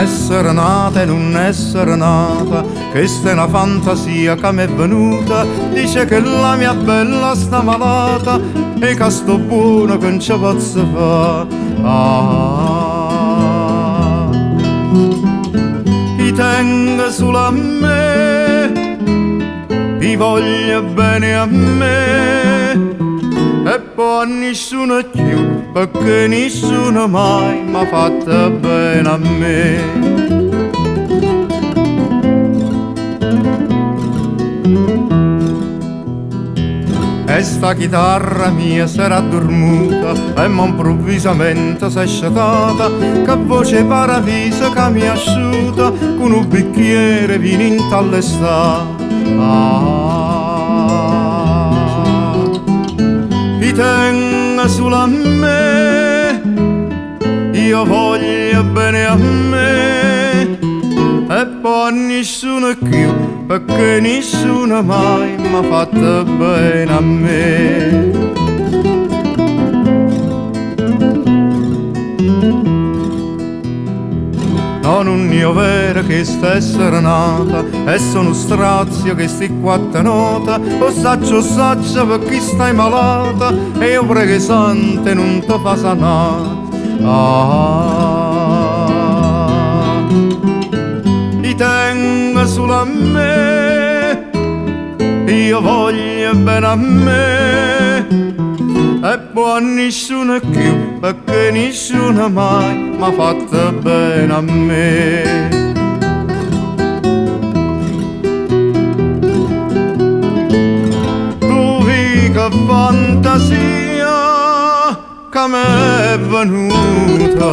è serenata e nun è serenata, questa è una fantasia che m'è venuta, dice che la mia bella sta malata e che sto buono che non ci posso fa. Ah, ti tengo solo a me, ti voglio bene a me e poi a nessuno più, perché nessuno mai m'ha fatto bene a me. E sta chitarra mia s'era addormuta e mo improvvisamente s'è scetata, che voce paradiso che mi è asciuta con un bicchiere vino in all'està. Ah, ti tengo solo a me, io voglio bene a me e poi a nessuno più, perché nessuno mai m'ha fatto bene a me. No, non è vero che sta serenata e sono strazio che sti quattro note, o saccio per chi stai malata e io prego sante non ti fa sanare. Ah, ti tengo solo a me, io voglio bene a me e poi a nessuno più, perché nessuno mai m'ha fatto bene a me. Tu vi che fantasia che m'è venuta.